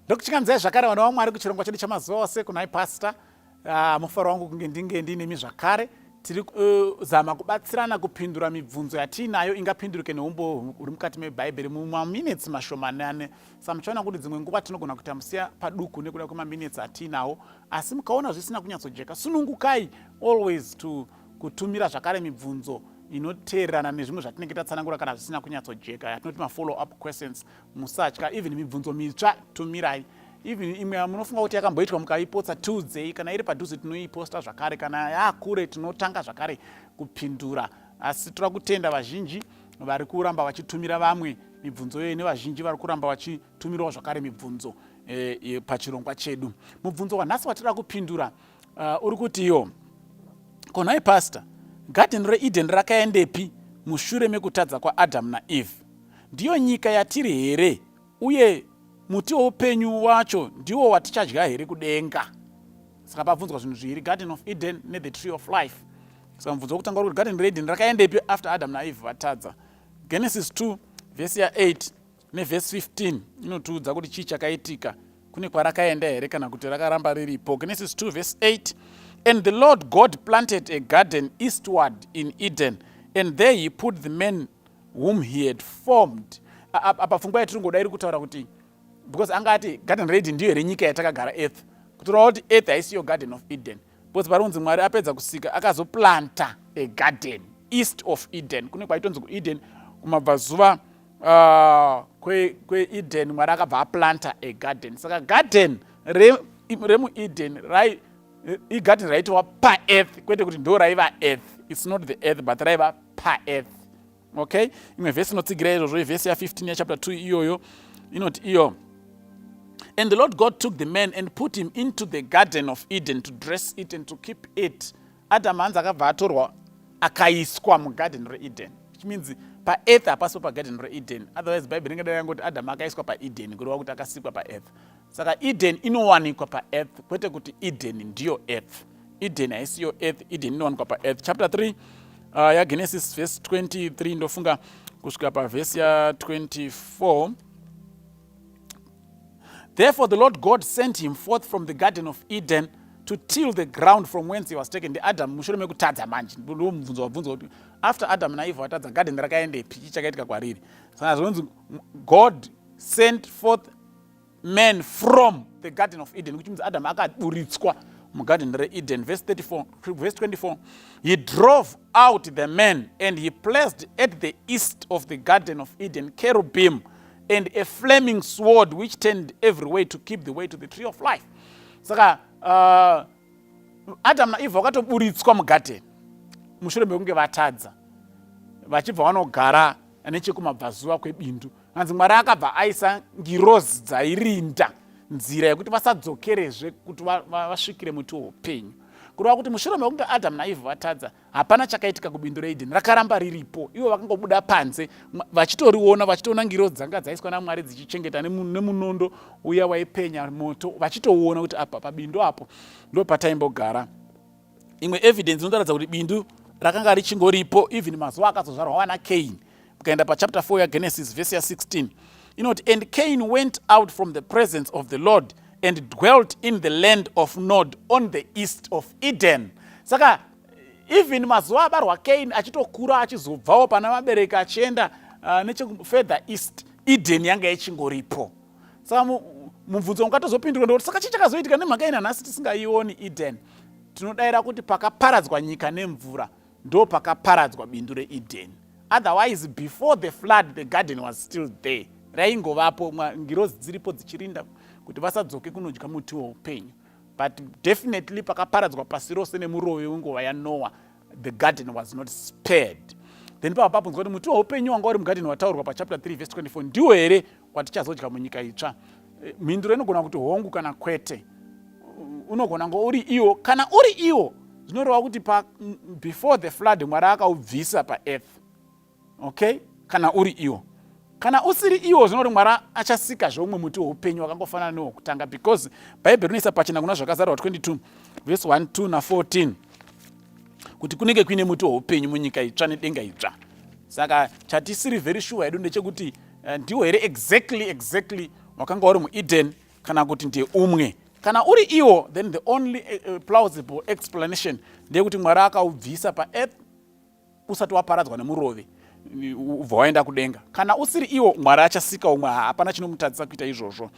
Ndokuchingamizai zvakare vana vaMwari kuchirongwa chedu chamazuva ose kunai Pastor. Mufaro wangu kunge ndinge ndiinemi zvakare. Tiri kuzama kubatsirana kupindura mibvunzo yatiinayo ingapindurike neumbowo huri mukati meBhaibheri mumaminetsi mashomanane. Saka muchaona kuti dzimwe nguva tinogona kuita musiya paduku nekuda kwemaminetsi atiinawo, asi mukaona zvisina kunyatsojeka, sunungukai always to kutumira zvakare mibvunzo inoteererana nezvimwe zvatinenge tatsanangura kana zvisina kunyatsojeka, yatinoti mafollow up questions. Musatya, even mibvunzo mitsva tumirai, even imwe yamunofunga kuti yakamboitwa mukaipotsa, tiudzei. Kana iri padhuze tinoiposta zvakare, kana yaakure tinotanga zvakare kupindura. Asi toda kutenda vazhinji vari kuramba vachitumira vamwe mibvunzo iyoyi, nevazhinji vari kuramba vachitumirawo zvakare mibvunzo pachirongwa chedu. Mubvunzo wanhasi watinoda kupindura uri kuti iyo, "Konhai Pastor, gadheni reEden rakaendepi mushure mekutadza kwaAdam naEve? Ndiyo nyika yatiri here, uye muti woupenyu wacho ndiwo watichadya here kudenga?" Saka pabvunzwa zvinhu zviviri, Garden of Eden nethe tree of life. Saka mubvunzo wekutanga uri kuti garden reEden rakaendepi after Adam naEve vatadza. Genesis 2 vhesi ya8 nevhesi 15 inotiudza kuti chii chakaitika, kune kwarakaenda here kana kuti rakaramba riripo. Genesis 2 vhesi 8: "And the Lord God planted a garden eastward in Eden, and there he put the man whom he had formed." Apa pfungwa yatiri ngoda iri kutaura kuti, because anga ati garden reEden ndiyo here nyika yatakagara, earth, kutoreva kuti earth haisiyo Garden of Eden, because pari kunzi Mwari apedza kusika akazoplanta a garden east of Eden, kune kwaitonzi kuEden, kumabvazuva kweEden, Mwari akabva aplanta a garden. Saka garden remuEden igarden raitova paearth, kwete kuti ndo raiva earth. It's not the earth, but raiva paearth, okay? Imwe vhesi inotsigira izvozvo ivhesi ya15 yachapter 2 iyoyo, inoti iyo, "And the Lord God took the man and put him into the Garden of Eden to dress it and to keep it." Adam hanzi akabva atorwa akaiswa mugarden reEden, which means paearth hapasipo pagarden reEden. Otherwise Bhaibheri ringadai yangoti Adam akaiswa paEden, kureva kuti akasikwa paearth. Saka Eden inowanikwa paearth, kwete kuti Eden ndiyo earth. Eden haisiyo earth, Eden inowanikwa paearth. Chapter 3 yaGenesis, verse 23 ndofunga kusvika pavhesi ya24: "Therefore the Lord God sent him forth from the Garden of Eden to till the ground from whence he was taken." NdiAdam mushure mekutadza manje, ndo mubvunzo wabvunzwa kuti after Adam naEve vatadza, garden rakaendepi, chii chakaitika kwariri? Saka zvinonzi God sent forth man from the Garden of Eden, which means Adam akaburitswa mugarden reEden. Verse 34, verse 24: "He drove out the man, and he placed at the east of the Garden of Eden cherubim and a flaming sword which turned every way to keep the way to the tree of life." Saka Adam naEve vakatoburitswa mugarden mushure mekunge vatadza, vachibva vanogara nechekumabvazuva kwebindu. Hanzi Mwari akabva aisa ngirozi dzairinda nzira yekuti vasadzokerezve kuti vasvikire muti weupenyu, kureva kuti mushure mekunge Adamu naEve vatadza, hapana chakaitika kubindu reEden, rakaramba riripo. Ivo vakangobuda panze vachitoriona, vachitoona ngirozi dzanga dzaiswa naMwari dzichichengeta nemunondo uya waipenya moto, vachitoona kuti apa pabindu apo ndo pataimbogara. Imwe evidence inotaridza kuti bindu rakanga richingoripo even mazuva akazozvarwa vana Cain, mukaenda pachapter 4 yaGenesis, vhesi ya16 inoti, "And Cain went out from the presence of the Lord and dwelt in the land of Nod on the east of Eden." Saka even mazuva abarwa Cain achitokura, achizobvawo pana vabereki achienda nechefurther east, Eden yanga ichingoripo. Saka mubvunzo ungatozopindurwa ndekuti, saka chii chakazoitika nemhaka ina nhasi tisingaioni Eden? Tinodayira kuti pakaparadzwa nyika nemvura ndo pakaparadzwa bindu reEden. Otherwise, before the flood, the garden was still there, raingovapo, ngirozi dziripo dzichirinda kuti vasadzoke kunodya muti weupenyu. But definitely pakaparadzwa pasi rose nemurovi wenguva yaNoah, the garden was not spared. Then pava pabvunzwa kuti muti weupenyu wanga uri mugarden wataurwa pachapter 3 verse 24 ndiwo here watichazodya munyika itsva? Mhinduro inogona kuti hongu kana kwete. Unogona ngo uri iwo. Kana uri iwo, zvinoreva kuti before the flood Mwari akaubvisa paearth, okay, kana uri iwo. Kana usiri iwo, zvinoti Mwari achasika zveumwe muti weupenyu wakangofanana newokutanga, because Bhaibheri rinoisa pachena kuna Zvakazarurwa 22 verse 1, 2 na14 kuti kunenge kuine muti weupenyu munyika itsva nedenga itsva. Saka chatisiri very sure hedu ndechekuti ndiwo here exactly wakanga uri muEden. Kana kuti ndeumwe? Kana uri iwo, then the only plausible explanation ndeyekuti Mwari akaubvisa paearth usati waparadzwa nemurovi, ubva waenda kudenga. Kana usiri iwo, Mwari achasika umwe, hapana chinomutadzisa kuita izvozvo.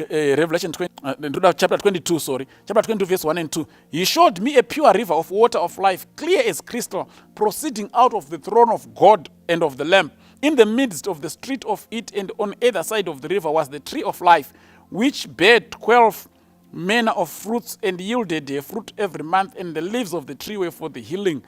Revelation 20, ndoda chapter 22, sorry, chapter 22 verse 1 and 2. He showed me a pure river of water of life, clear as crystal, proceeding out of the throne of God and of the Lamb. In the midst of the street of it and on either side of the river was the tree of life, which bare 12 manner of fruits and yielded a fruit every month, and the leaves of the tree were for the healing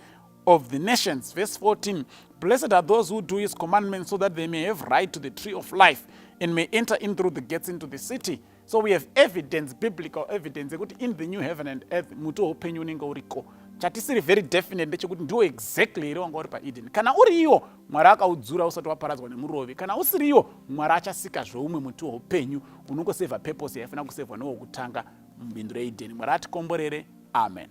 of the nations. Verse 14: Blessed are those who do his commandments, so that they may have right to the tree of life and may enter in through the gates into the city. So we have evidence, biblical evidence, yekuti in the new heaven and earth muti weupenyu unenge uriko. Chatisiri very definite ndechekuti ndiwo exactly here wanga uri paEden. Kana uri iwo, Mwari akaudzura usati waparadzwa nemurovi. Kana usiri iwo, Mwari achasika zveumwe muti weupenyu unongosevha purpose yaifanira kusevhwa newokutanga mubindu reEden. Mwari atikomborere. Amen.